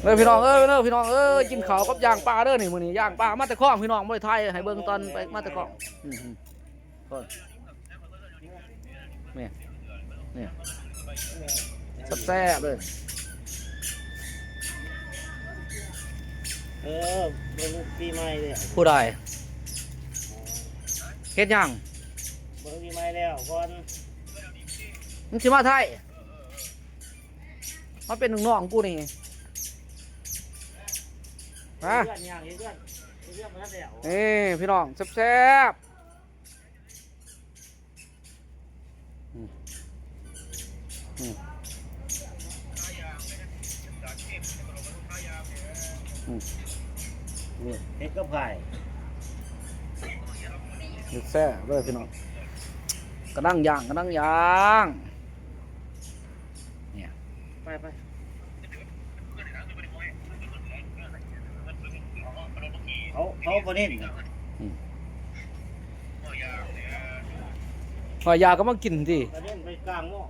ເດີພີ່ນ້ອງເອີຍ ເດີພີ່ນ້ອງເອີຍ ກິນເຂົ້າກັບຍ່າງປາເດີນີ້ ມື້ນີ້ຍ່າງປາມາແຕ່ຄອງ ພີ່ນ້ອງ ບໍ່ໄດ້ຖ່າຍໃຫ້ເບິ່ງຕອນໄປມາແຕ່ຄອງ. ອືມ ນີ້ ນີ້ ແຊບໆ ເລີຍ. ເອີ ເບິ່ງປີໃໝ່ເດ້. ຜູ້ໃດ? ເຮັດຫຍັງ? ເບິ່ງປີໃໝ່ແລ້ວກ່ອນ. ມັນຊິມາໄທ? ມາເປັນລູກນ້ອງກູນີ້. ຮະ? ເຮັດເຮືອນຫຍັງ? ເຮັດເຮືອນ ເຮັດເຮືອນບໍ່ທັນແລ້ວ. ນີ້ ພີ່ນ້ອງ ແຊບໆ. ອືມ ອືມ ອືມ ນີ້ ເຮັດກັບໄຂ່ ເຮັດແຊບເດີພີ່ນ້ອງ. ກະນັ່ງຍ່າງ ກະນັ່ງຍ່າງ ນີ້ ໄປ ໄປ. ເຂົາ ເຂົາບໍ່ເນັ້ນ. ອືມ ຫອຍຢາກະມາກິນຕິ ກະເນັ້ນໄປກາງໝໍ້.